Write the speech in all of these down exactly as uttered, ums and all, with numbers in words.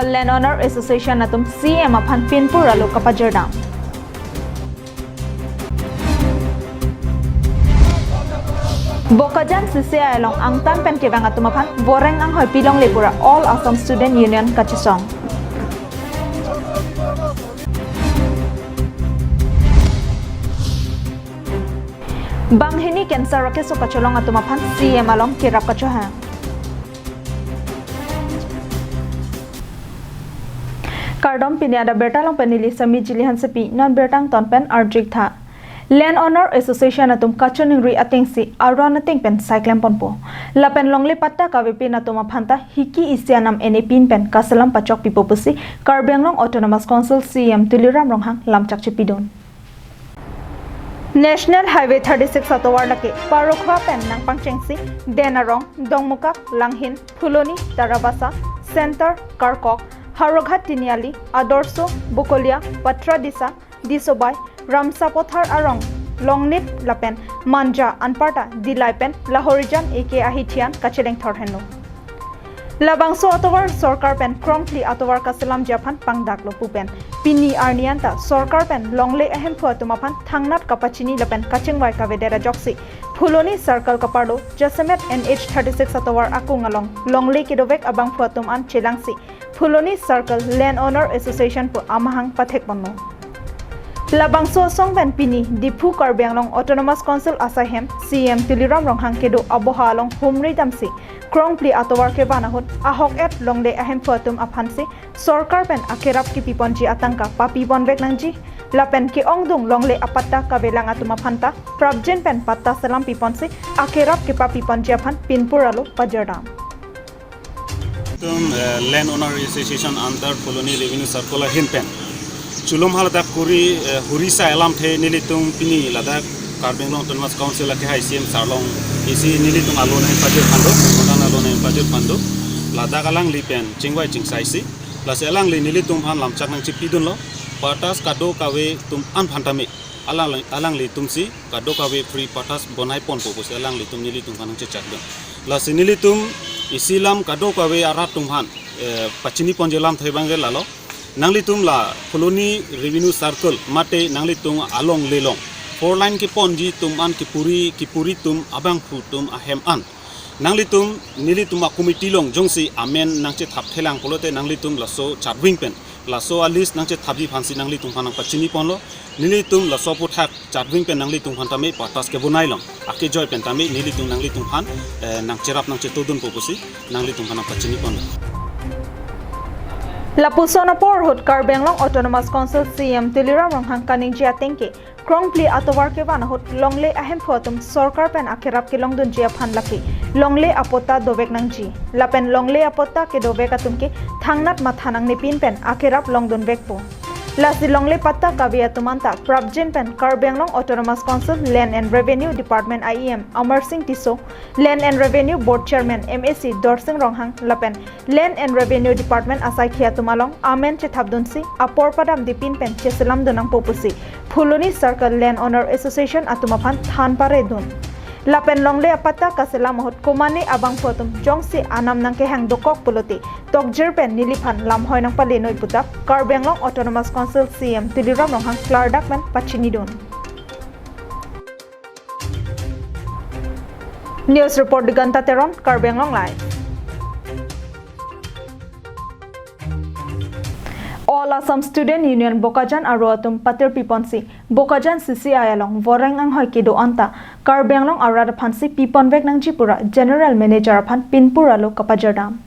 Land Owner Association atum C M aphan pinpur alo kapajirdam. Bokajan C C I along angtan pen kevang atum aphan voreng anghoi pilongle pura All Assam Student Union kachesong. Banghini cancer akeso kacholong atum aphan C M along kerap kachohang. Kardom, pini adap birta along pen neli Sami Jili Hansepi, non birta angton pen arju-ik tha. Land Owner Association atum kachiningri atengsi aron ateng pen saiklem ponpo. Lapen longle patta kavepin atum aphanta hiki isi anam enepin pen kaselam pachok pipo pusi Karbi Anglong Autonomous Council C M Tuliram Ronghang lamchak chepidun. National Highway thirty-six atovar lake Parokhowa pen nangpangchengsi Den Arong, Dongmukak, Langhin, Phuloni, Tarabasa, Center, Karkok, Howraghat Tiniali, Adarsha, Bokolia, Patradisa, Disobai, Ramsapathar arong, Longnit lapen Manja anparta Dillai pen Lahorijan eke ahithian kacheleng thor henlo. Labangso atovar sorkar pen krongphli atovar kaselamji aphan pangdaklo pu pen pini arni anta sorkar pen longle ahemphu atum aphan thangnat kapachini lapen kachingvai kavedet ajoksi Phuloni circle kaparlo jasemet N H thirty-six atovar akung along longle kedovek abangphu atum an chelangsi Phuloni Circle Land Owner Association pu amahang pathek ponlo. Labangso asong pen pini Diphu Karbi Anglong Autonomous Council asaihem C M Tuliram Ronghang kedo aboha along humri damsi krongphli atovar kevan ahut ahok-et longle ahemphu atum aphansi sorkar pen akerap kepiponji atangka papiponvek nangji lapen ke-ongdung longle apatta kavelang atum aphanta prapjin pen patta selam piponsi akerap kepapiponji aphan pinpur alo pajirdam. Tum, eh, Land Owner Association under Phuloni Revenue Circle ahin pen chulum haladak kuri, eh, hurisa alamthe nelitum pini ladak Karbi Anglong Autonomous Council akehai C M sir along isi nelitum alo nangpajir phandu, komandan alo nangpajir phandu, ladak alangli pen chingvai chingsaisi, lasi alangli nelitum aphan lamchak nangchepidunlo, patta kadokave atum aphan tame alang, alanglitumsi kadokave free patta bonai ponpo pusi alanglitum nelitum aphan nangchechakdun. Lasi nelitum isi lam kadokave arat atum aphan, eh, pachini ponji alamthe abang ke lalo. Nanglitum la Phuloni Revenue Circle mate nanglitum alongle along four lane keponji atum an kepuri, kepuri atum abangphu atum ahem an nanglitum, nelitum a-committee along jongsi amen nangchethap thelang pulote nanglitum laso charving pen, laso a-list nangchethapji aphansi nanglitum aphan nangpachini ponlo. Nelitum laso aphuthak charving pen nanglitum aphan tame patta kebonai along akejoi pen tame nelitum nanglitum aphan, eh, nangcherap nangchetodunpo pusi nanglitum aphan nangpachini ponlo. Lapuson apor ahut Karbi Anglong Autonomous Council C M Tuliram Ronghang kaningje ateng ke krongphli atovar kevan ahut longle ahemphu atum sorkar pen akerap kelongdunji aphan lake longle apatta dovek nangji. Lapen longle apatta kedovek atum ke thangnat matha nangnepin pen akerap longdunvekpo. Lasi longle patta kave atum anta prapjin pen Karbi Anglong Autonomous Council Land and Revenue Department I E M Amar Singh Tisso, Land and Revenue Board Chairman M A C Dorsing Ronghang lapen Land and Revenue Department asaikhi atum along amen chethapdunsi apor padamdepin pen cheselamdun nangpo pusi Phuloni Circle Land Owner Association atum aphan than paredun. Lapen longle apatta kaselam ahut komane abangphu atum jongsi anam nangkehang dokok pulote tokjir pen neliphan lamhoi nangpalenoi pu ta Karbi Anglong Autonomous Council C M Tuliram Ronghang klardak pen pachinidun. News report Diganta Teron, Karbi Anglong Live. All Assam Student Union Bokajan aro atum patir piponsi Bokajan C C I along voreng anghoi kedo anta Karbi Anglong arat aphansi piponvek nangji pura General Manager aphan pinpur alo kapajirdam.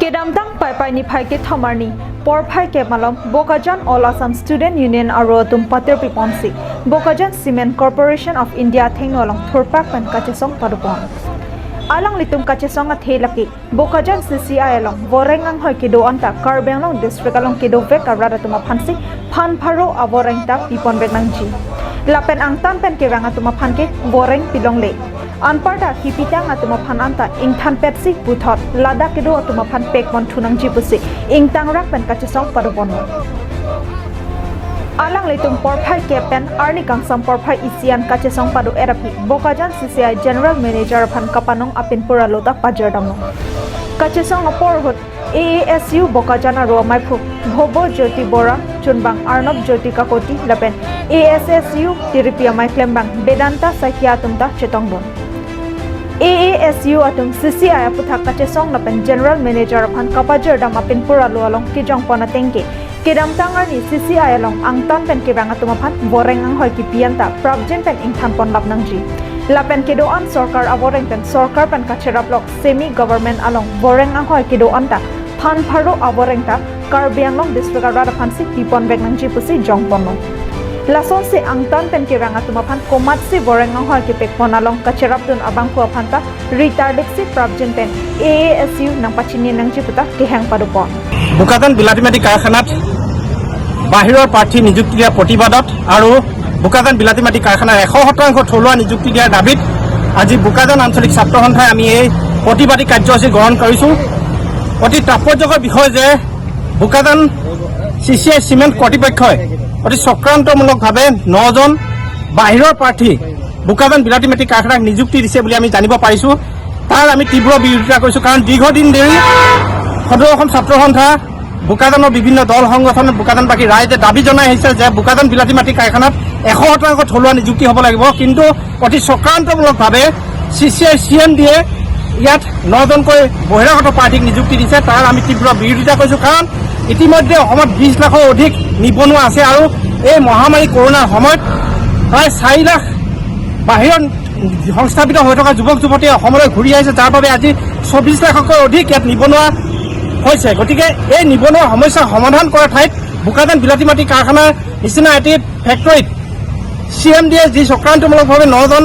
Kedamtang Paipai niphai kethom arni porphai kep malom Bokajan All Assam Student Union aro atum patir piponsi Bokajan Cement Corporation of India athengno along thurpak pen kachesong padopon. Alanglitum kachesong athe lake Bokajan C C I along voreng anghoi kedo anta Karbi Anglong district along kedovek arat atum aphansi phan pharo avoreng ta piponvek nangji. Lapen angtan pen kevang atum aphan ke voreng pilongle. Anparta kipitang atum aphan anta ingthanpetsi puthot ladak kedo atum aphan pekpon thu nangji pusi ingtangrak pen kachesong padopon. Alanglitum porphai kep pen arni kangsam porphai isi an kachesong pado-et aphi Bokajan C C I General Manager aphan kapanong apinpur alo ta pajirdamlo. Kachesong apor ahut A A S U Bokajan aro amaiphu Bhobo Jyoti Bora, chunbang Arnob Jyoti Kakoti lapen A S S U Tiripi amei klembang Bedanta Saikia atum ta chetongdun. A A S U atum C C I aputhak kachesong lapen General Manager aphan kapajirdam apinpur alo along kejongpon atengke, kedamtang arni C C I along angtan pen kevang atum aphan voreng anghoi kipi anta prapjin pen ingthanpon lap nangji. Lapen kedo-an sorkar avoreng pen sorkar pen kacheraplok semi government along voreng anghoi kedo anta phan pharo avoreng ta Karbi Anglong district arat aphansi piponvek nangji pusi jongponlo. Lasonsi angtan pen kevang atum aphan komatsi voreng anghoi kepekpon along kacherapdun abangphu aphan ta ritardiksi prapjin pen A A S U nangpachini nangji puta kehang padopon. Bokajan বিলাতী মাটি কাৰখানাত বাহিৰৰ প্ৰাৰ্থী নিযুক্তি দিয়াৰ প্ৰতিবাদত আৰু বোকাজান বিলাতী মাটি কাৰখানাৰ এশ শতাংশ থলুৱা নিযুক্তি দিয়াৰ দাবীত আজি বোকাজান আঞ্চলিক ছাত্ৰ সন্থাই আমি এই প্ৰতিবাদী কাৰ্যসূচী গ্ৰহণ কৰিছোঁ। অতি তাৎপৰ্যকৰ বিষয় যে বোকাজান চি চি আই চিমেণ্ট কৰ্তৃপক্ষই অতি চক্ৰান্তমূলকভাৱে নজন বাহিৰৰ প্ৰাৰ্থী বোকাজান বিলাতী মাটি কাৰখানাক নিযুক্তি দিছে বুলি আমি জানিব পাৰিছোঁ। তাৰ আমি তীব্ৰ বিৰোধিতা কৰিছোঁ, কাৰণ দীৰ্ঘদিন ধৰি সদৌ অসম ছাত্ৰ সন্থা, বোকাজানৰ বিভিন্ন দল সংগঠন, বোকাজানবাসী ৰাইজে দাবী জনাই আহিছে যে বোকাজান বিলাতী মাটি কাৰখানাত এশ শতাংশ থলুৱা নিযুক্তি হ'ব লাগিব, কিন্তু অতি চক্ৰান্তমূলকভাৱে চি চি আই চি এম ডিয়ে ইয়াত নজনকৈ বহিৰাগত প্ৰাৰ্থীক নিযুক্তি দিছে। তাৰ আমি তীব্ৰ বিৰোধিতা কৰিছোঁ, কাৰণ ইতিমধ্যে অসমত বিশ লাখৰ অধিক নিবনুৱা আছে আৰু এই মহামাৰী কৰোণাৰ সময়ত প্ৰায় চাৰি লাখ বাহিৰৰ সংস্থাপিত হৈ থকা যুৱক যুৱতীয়ে অসমলৈ ঘূৰি আহিছে, যাৰ বাবে আজি চৌবিশ লাখতকৈ অধিক ইয়াত নিবনুৱা হৈছে। গতিকে এই নিবনুৱা সমস্যা সমাধান কৰাৰ ঠাইত বোকাজান বিলাতী মাটি কাৰখানাৰ নিচিনা এটি ফেক্টৰীত চি এম ডিয়ে যি চক্ৰান্তমূলকভাৱে নজন,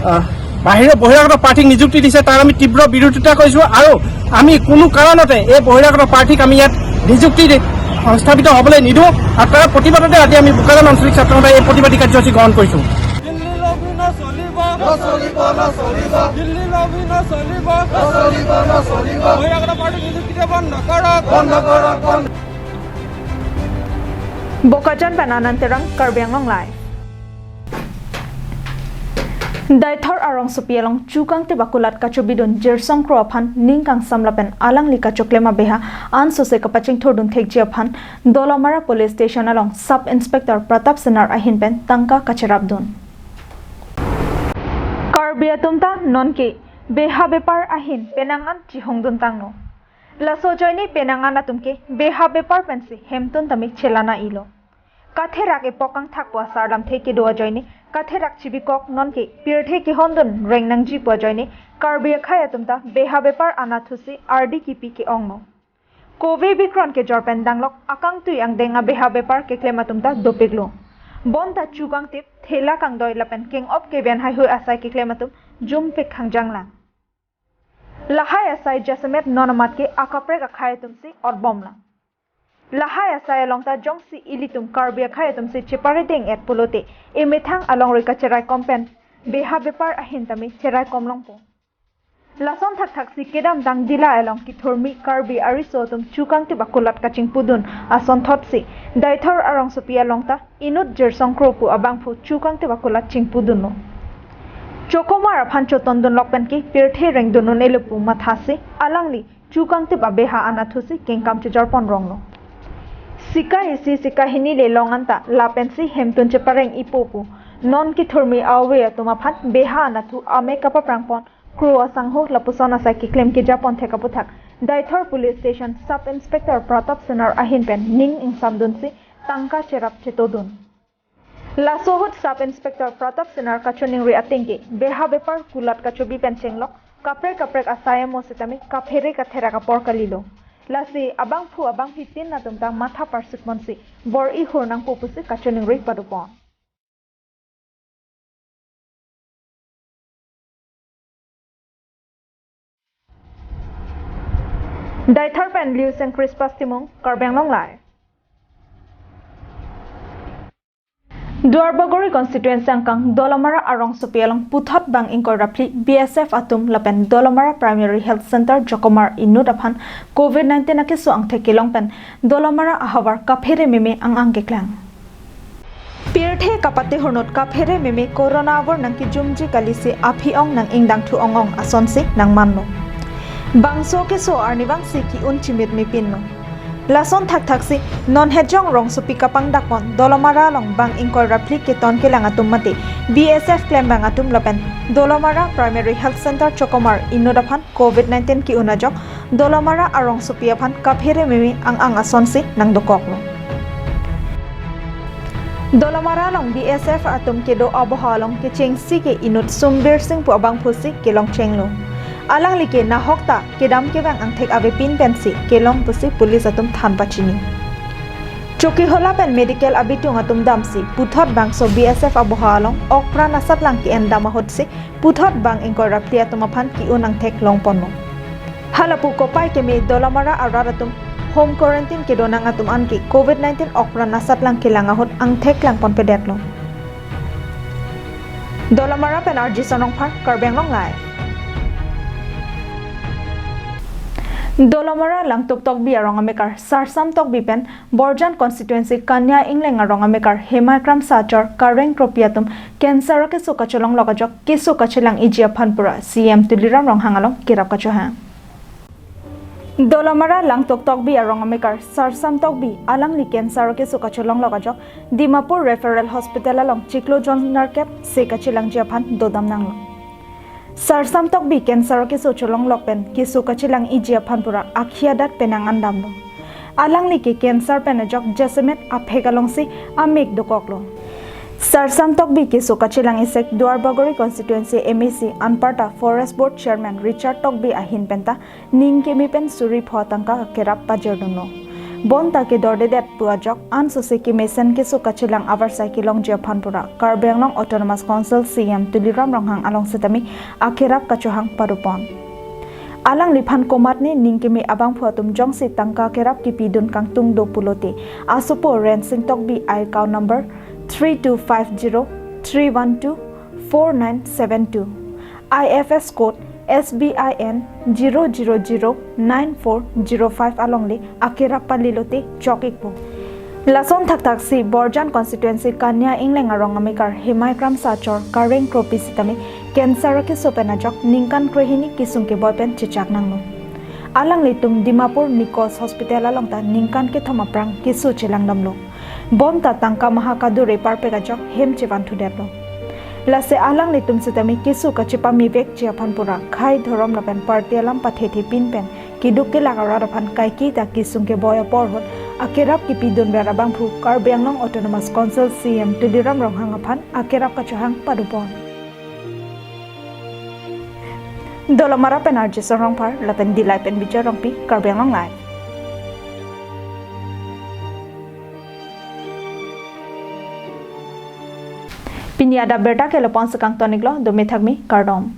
আহ, বাহিৰৰ বহিৰাগত প্ৰাৰ্থীক নিযুক্তি দিছে, তাৰ আমি তীব্ৰ বিৰোধিতা কৰিছোঁ আৰু আমি কোনো কাৰণতে এই বহিৰাগত প্ৰাৰ্থীক আমি ইয়াত নিযুক্তি দি সংস্থাপিত হ'বলৈ নিদিওঁ আৰু তাৰ প্ৰতিবাদতে আজি আমি বোকাজান আঞ্চলিক ছাত্ৰ সন্থাই এই প্ৰতিবাদী কাৰ্যসূচী গ্ৰহণ কৰিছোঁ। দিল্লীৰ লবি নচলিব। নচলিব, নচলিব। দিল্লীৰ লবি নচলিব। নচলিব, নচলিব। বহিৰাগত প্ৰাৰ্থীক নিযুক্তি দিয়া বন্ধ কৰক। বন্ধ কৰক, বন্ধ। Bokajan pen Anand Terang, Karbi Anglong Live. Deithor arongsopi along chukangtip akulat kachobidun Jirsong Kro aphan ning kangsam lapen alangli kachoklem abeha ansose kapachingthurdun thekji aphan Dolamara Police Station along Sub Inspector Pratap Singnar ahin pen tangka kacherapdun. Karbi atum ta nonke beha bepar ahin penang an chihongdun tanglo. Laso ajoine penang an atum ke beha bepar pensi hemtun tame chelana ilo. Katherak epok kangthak pu asar lamthe kedo ajoine, katherak chibikok nonke pirthe kehondun reng nangji pu ajoine, Karbi akhei atum ta beha bepar anatthusi ardi kipi ke-onglo. Kove bikron kejor pen danglok akangtui angdeng abeha bepar keklem atum ta dopiklo. Bonta chukangtip, thela kangdoi lapen keng-op kebian haihui asai keklem atum jumpik hangjanglang. Lahai asai jasemet non amat ke akaprek akhei atumsi otbomlang. Lahai asai along ta jongsi ilitum Karbi akhei atumsi cheparedeng-et pulote emethang alongri kacheraikom pen beha bepar ahin tame cheraikom longpo. Lason thakthaksi kedamtang Dillai along kethurmi Karbi ariso atum chukangtip akulat kachingpudun asonthotsi Deithor arongsopi along ta inut Jirsong Kro pu abangphu chukangtip akulat chingpudunlo. Chokomar aphan chotondunlok penke pirthe rengdun un-elo pu mathasi alangli chukangtip abeha anatthusi kengkam chejorpon ronglo. Sika isi sika hini le long anta lapensi hemtun chepareng-ipo pu non kethurmi a-ove atum aphan beha anatthu amek kapaprangpon, kro asangho lapuson asai keklem kejapon thek aputhak Deithor Police Station Sub Inspector Pratap Singnar ahin pen ning ingsamdunsi tangka cherap chetodun. Laso ahut Sub Inspector Pratap Singnar kachoningri atengke beha bepar kulat kachobi pen chenglok kaprek kaprek asai amo sitame kaphere katherak apor kalilo. Lasi abangphu abangphi tin atum ta matha parsukmonsi bor-i hur nangpo pusi kachoningri padopon. Deithor pen Liu Seng Christmas Timung, Karbi Anglong Live. Duarbagori constituency angkang Dolamara arongsopi along puthot bang ingkoi ra phli B S F atum lapen Dolamara Primary Health Center chokomar inut aphan covid nineteen akeso angthek kelong pen Dolamara ahavar kaphere meme ang-ang keklang. Pirthe kapate hurnut kaphere meme corona avur nangkejumji kalisi aphi-ong nang-ingdangthu ong-ong asonsi nangmanlo. Bangso keso arnivangsi ki-un chimit mepinlo. Lason thakthaksi non Hejong rongsopi kapangdakpon Dolamara along bang ingkoi ra phli keton kelang atum mate B S F klembang atum lapen Dolamara Primary Health Center chokomar inut aphan covid nineteen ki-un ajok Dolamara arongsopi aphan kaphere meme ang-ang asonsi nangdokoklo. Dolamara along B S F atum kedo aboha along kechengsi ke inut Sumbir Singh pu abangphusi kelongchenglo. Alangli ke nahok ta kedam kevang angthek avepin pensi kelong pusi police atum than pachini. Chokihola pen medical abitung atum damsi puthot bangso B S F aboha along okpran asatlang ke-en dam ahutsi puthot bang ingkoi ra phli atum aphan ki-un angthek longponlo. Halapu kopai keme Dolamara arat atum home quarantine kedonang atum anke covid nineteen okpran asatlang kelang ahut angthek langponpedetlo. Dolamara pen R J Sonrongphar, Karbi Anglong Live. Dolamara Langtuk Tokbi arong amekar Sarsam Tokbi pen Borjan constituency Kanya Ingleng arong amekar Hemai Kramsa achor Kareng Kropi atum cancer akeso kacholonglok ajok keso kachelang-iji aphan pura C M Tuliram Ronghang along kerap kachohang. Dolamara Langtuk Tokbi arong amekar Sarsam Tokbi alangli cancer akeso kacholonglok ajok Dimapur Referral Hospital along chiklo jon nerkep se kachelangji aphan dodam nanglo. Sarsam Tokbi cancer keso cholonglok pen keso kachelang-iji aphan pura akhia adat penang an damlo. Alangli ke cancer pen ajok jasemet aphek alongsi amek dokoklo. Sarsam Tokbi keso kachelang isek Duarbagori constituency M A C anparta Forest Board Chairman Richard Tokbi ahin penta ning keme pen suri pho tangka akerap pajirdunlo. Bonta kedordedet pu ajok ansose kemesen keso kachelang avarsai kelongji aphan pura Karbi Anglong Autonomous Council C M Tuliram Ronghang along setame akerap kachohang padopon. Alangliphan komatne ning keme abangphu atum jongsi tangka kerap kipidun kangtung do pulote asopo Rensing Tokbi account number three two five zero three one two four nine seven two, I F S code S B I N zero zero zero nine four zero five alongle akerap palilote chok-ikpo. Lason thakthaksi Borjan constituency Kanya Ingleng arong amekar Hemai Kramsa achor Kareng Kropi sitame cancer akeso pen ajok ningkan krehini kesung keboi pen chechak nanglo. Alanglitum Dimapur Nikos Hospital along ta ningkan kethom aphrang keso chelangdamlo. Bonta tangka maha kadure parpek ajok hem chevanthudetlo. Lasi alanglitum sitame keso kachepamevekji aphan pura khei dhorom lapen party alam pathethe pin pen keduk kelak arat aphan kaike ta kesung keboi apor ahut akerap kipidunver abangphu Karbi Anglong Autonomous Council C M Tuliram Ronghang aphan akerap kachohang padopon. Dolamara pen R J Sonrongphar lapen Dillai pen Bijoy Rongpi, Karbi Anglong Live. Pini adap birta ke lapu-an si kangton-iklo, dome thakmi, kardom.